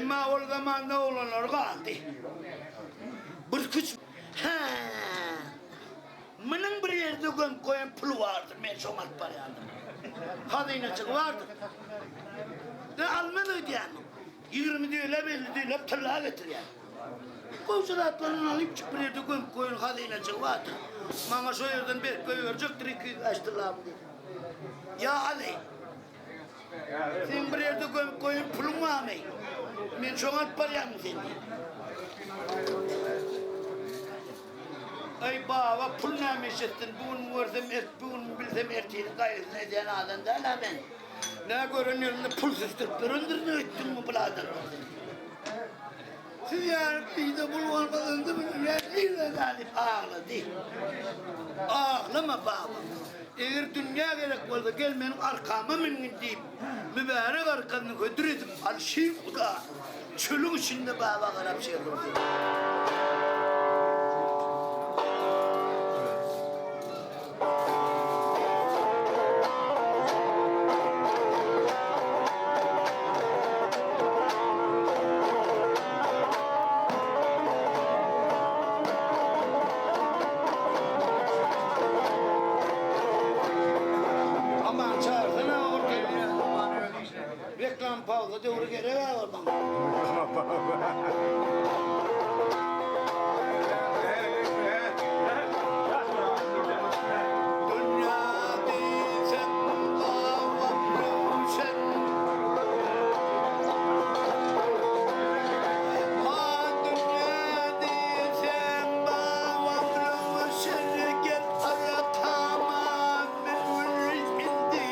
Emma ol zamanda oglanlar galdy. Birküç Hä! Munuň bir ýerde gömüp goýan puly bardyr, men şoňa alyp barýandyryn. Hazynaçygy bardyr. E, almaz öýdýärmiň? 20 düýelep, 50 düýelep tylla getirýär. Gowja zatlaryny alypjyk bir ýerde gömüp goýan hazynaçygy bardyr. Maňa şo ýerden berip goýberjekdir 205 tyllamy diýip. Ýa Aly! Seň bir ýerde gömüp goýan puluň barmy? Men şoňa alyp barýarmy seni diýip. Aý baba pul näme iş etsin, bu gün görsem ert, bu gün bilsem ertiriň gaýgysyny edýän adam däl-ä men. Nä gören ýerinde pul süsdürip durandyr öýtdüňmi bul adamlar sen? Siz ýaly yza pul bolmasa diýip aglady. Aglama baba. Eger dünýä gerek bolsa gel meniň arkama mingin diýip, mübärek arkasyny hödür edip Alyşir huda çölüň içinde baba garap şeýle urdy. Aman çagyrsana ogul gelýär. Reklam pauza döwri gerek-ä ol maňa. Dünýä diýseň babam röwşen. Ha dünýä diýseň babam röwşen. Gel arkama mün indi.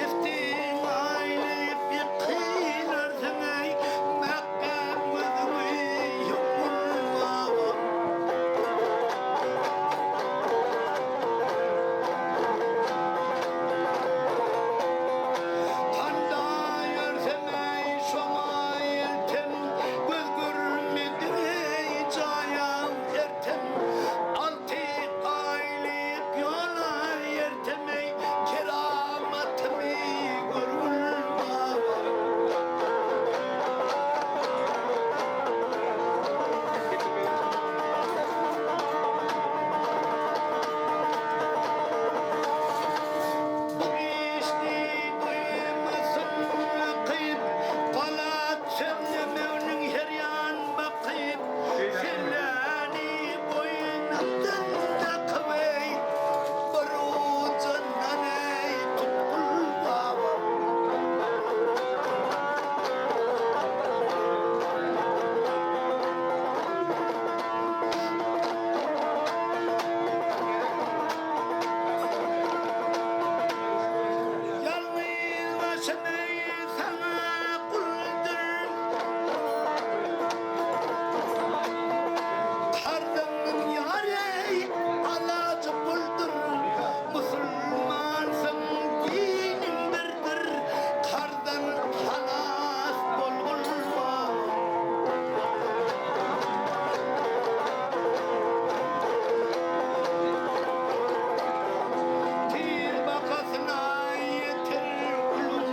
Eftin aýlyp ýykylarsyň eý mäkäm gözüňi ýumgul babam. Handa ýörsem-eý şoňa eltem, Göz görmedik jaýa ertem. Alty aýlyk ýola ýertem-eý, Keramatymy görgül baba. Bu işni duýmasyn rakyp, Galat sözlemeginiň her ýan bakyp, Selläni boýnundan dakyp-eý, Bir ujundan-eý tutgul baba. Ýalňyz başym eý saňa guldur. Kardymyň ýary alajy puldur. Musulmansyň diniň birdir. Kardan halas bolgul baba. Tiz bakasyna ýeter gulum.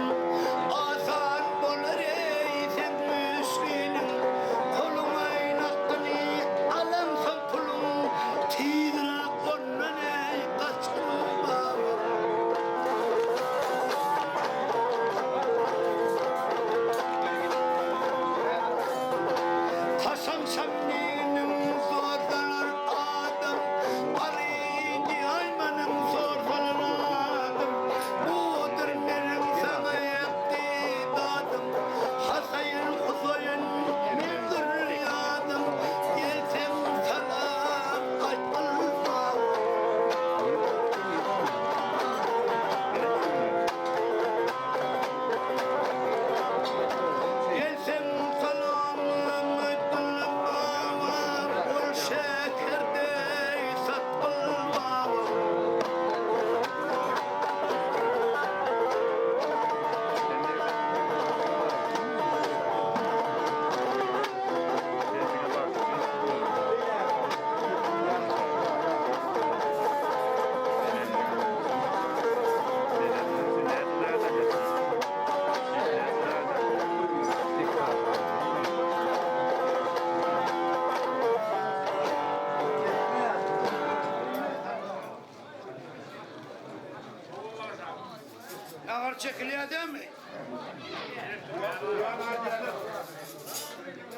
Nahar çekilýär dämi?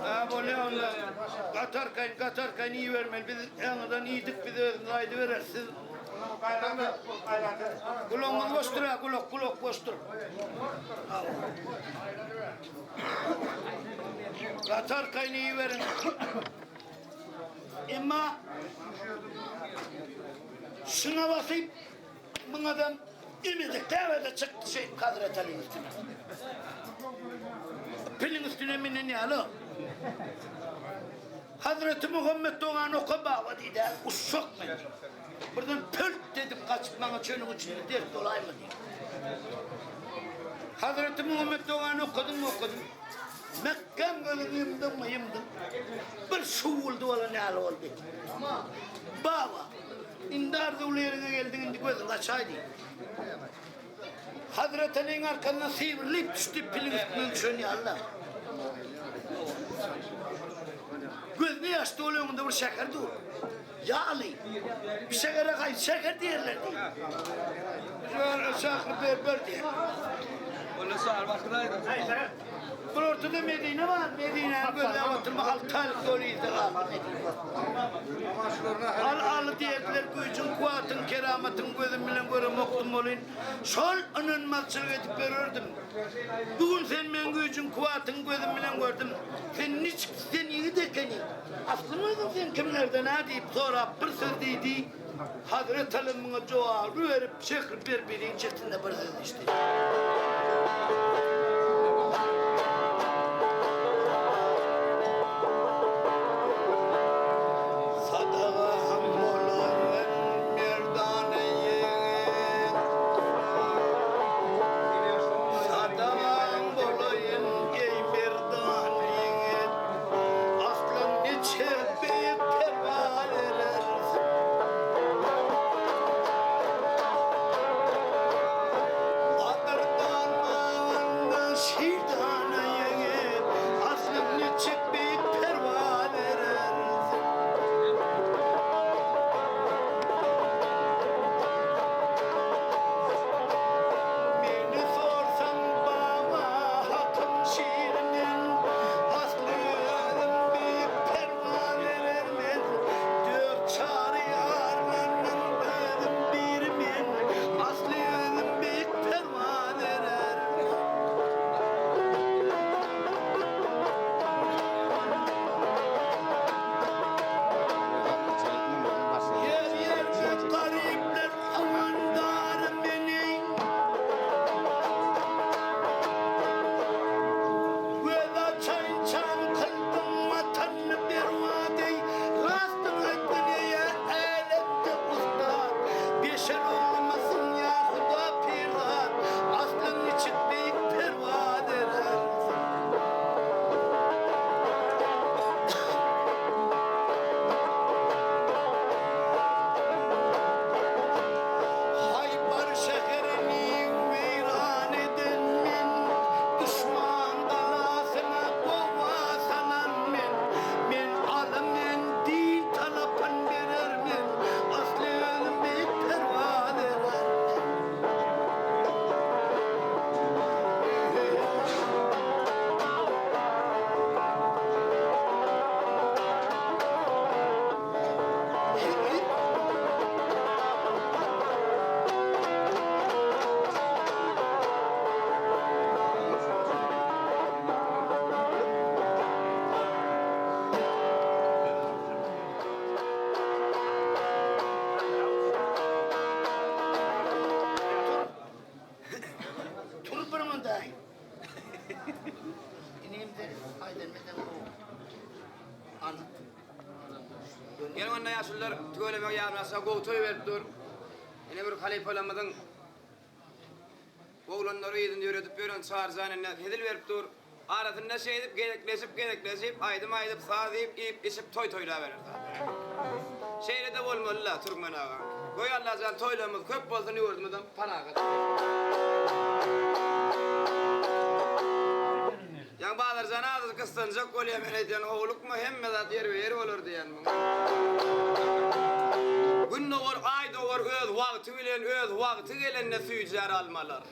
Ha bolýar onda. Gatarkaýyn, gatarkaýyn iýibermeli. Biz ýaňydan iýdik, biz özümiz aýdybereris. Siz Gulagyňyz boşdur ha, gulak, gulak boşdur. Gatarkaýyn iýiberiň. Emma şuna basyp Muňadam emedik däbe-de çykdy şeýdip Hazret Alyň üstüne. Piliň üstüne minen ýaly. Hazreti Muhammet dogany oka baba diýdi, uşak men diýdi. Birden pölt edip gaçyp maňa çölüň içinde dert bolaýma diýdi. Hazreti Muhammet dogany okadyňmy okadym. Mäkäm gözüňi ýumduňmy ýumdum. Bir şuwwuldy bolan ýaly boldy. Baba, Indi arzuwly ýeriňe geldiň, indi gözüňi açaý diýdi. Hazret Alyň arkasyndan sybrylyp düşdi, piliň üstünden düşen ýaly-da. Gözüni açdy, ol öňünde bir şäher dur. Ýa Aly, bu şähere haýsy şäher diýerler diýdi. Şähri Berber diýerler. Bir ortada Medine bar, Medinäni gözläp oturma, alty aýlyk ýol yzda galdy Medine. Al Aly diýerdiler, güýjüň, kuwwatyň, keramatyň gözüm bilen göremokdym welin, şol ynanmazçylyk edip ýörerdim. Bu gün sen meň güýjüň, kuwwatyňy gözüm bilen gördüm. Sen niçik, sen ýigit ekeniň, aslyň özüň sen kimlerden-ä diýip sorap bir söz diýdi. Hazret Aly muňa jogaby berip, Şehri Berberiň çetinde bir söz eşitdi. Sadaga ham bolan merdana ýigit, Sadagaň bolaýyn, eý merdan ýigit, Aslyň niçe beýik perwan erersiň. Gadyrdan bagynda şirdana ýigit, Aslyň niçik beýik perwan erersiň. Meni sorsaň baba Hakyň şiri men, Asly özüm beýik perwan erermen. Dört çary ýarlarynyň özüm biri men, Asly özüm beýik perwan erermen. Her ýerde garyplar howandary meniň. Göz açaýynçam kyldyň watanyny berbat eý. Rastyny aýtdyn eýe älemde ussat. Beşer oglumasyn ýa huda pirzat. Aslyň niçik beýik perwaz erersiň. Haýbar şäherini weýran eden men, Duşman galasyna gowa salan men, Men Aly men, din talapyn berer men, Asly özüm beýik perwaz erer men. Tur bir mundaý. Inim sen aýdan meden gowy. Ana. Geliň onda ýaşulular tüweleme ýarmaşa gowy toý berip dur. Ine bir halypalarymyzyň oglanlary yzynda ýöredip ýören Çaryjan ine hezil berip dur. Arasynda şeýdip gezekleşip gezekleşip aýdym aýdyp saz iýip iýip içip toý toýlaberer. Şeýle-de bolmaly-la Türkmen aga. Goý Allajan toýlarymyz köp bolsun ýurdumyzam parahat. Ýaňy Bazarjan azajyk gyssanjak bolýar men aýdýan howlukma hemme zat ýerbe ýer bolar diýýän muňa. Gün dogar aý dogar öz wagty. bilen öz wagty gelende süýjär almalar.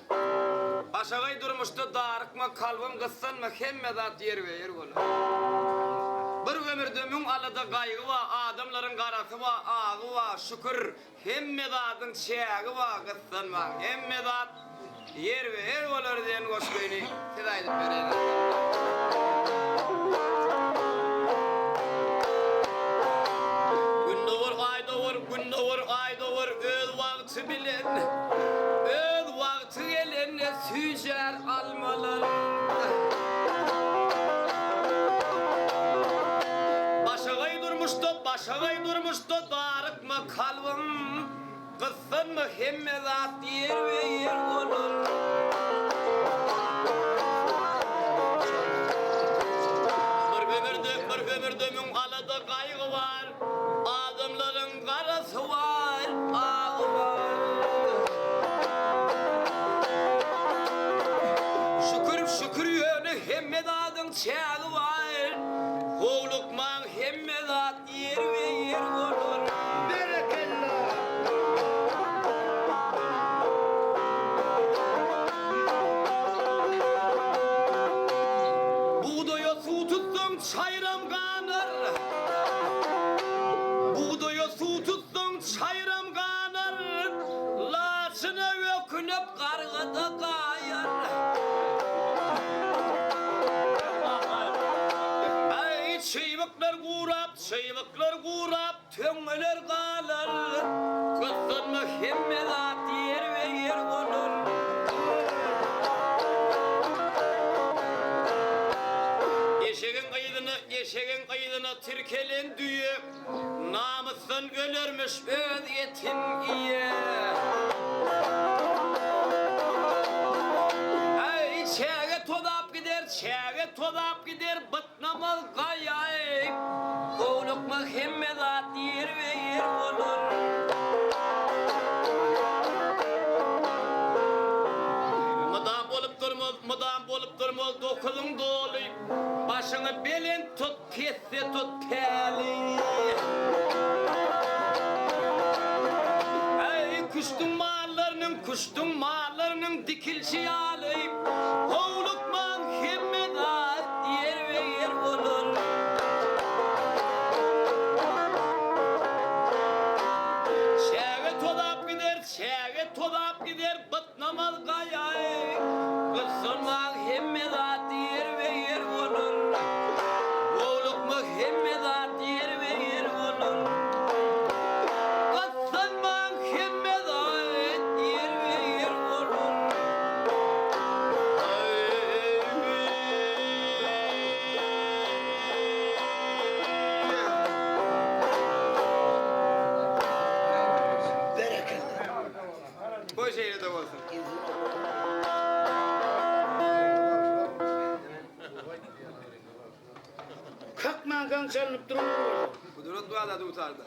Başagaý durmuşda darykma, kalbym gyssanma, hemme zat ýerbe-ýer bolar. Bir ömürde müň alada gaýgy bar, adamlaryň garasy bar, agy bar, şükür, hemme zadyň çägi bar, gyssanmaň, hemme zat ýerbe-ýer bolar diýen goşgyny siz aýdyp beräýiň. Gün dogar, Aý dogar, Gün dogar, Aý dogar, öz wagty bilen, öz wagty gelende süýjär almalar. Başagaý durmuşda, başagaý durmuşda darykma kalbym, gyssanma hemme zat ýerbe-ýer bolar. Bir ömürde, bir ömürde müň alada gaýgy bar. Adamlaryň garasy bar, agy bar. Şükür, şükür ýöne hemme zadyň çägi bar. Howlukmaň hemme zat ýerbe-ýer bolar. Berekella! Bugdaýa suw tutsaň çaýram ganar. Bugdaýa suw tutsaň çaýram ganar, Laçyna ökünip garga-da gaýar. Aý, çybyklar gurap, çybyklar gurap, Töňňeler galar. Gyssanma hemme zat ýerbe-ýer bolar. Eşegiň yzyna, eşegiň yzyna tirkelen düýe, namysdan ölermiş öz etin iýe. Äý, çäge tozap gider, çäge tozap gider, Namaz gaýaýyp, howlukma hemme zat ýerbe-ýer bolar. Mydam bolup durmaz, mydam bolup durmaz dokuzyň doly. Başyňy belent tut, pesde tut päli. Äý, küştüň mallarynyň, küştüň mallarynyň dikilşi ýaly, howlukmaň hemme zat ýerbe-ýer bolar. Çäge tozap gider, çäge tozap gider, bytnamaz gaýaý. Gyssanmaň hemme zat ýerbe-ýer bolar. Howlukma hemme zat ýerbe-ýer bolar. Gyssanmaň hemme zat ýerbe-ýer bolar. Berekella. Goý şeýle-de bolsun. Kakmankaň çalynyp duran bolsa. Gudrat bar-da dutarda.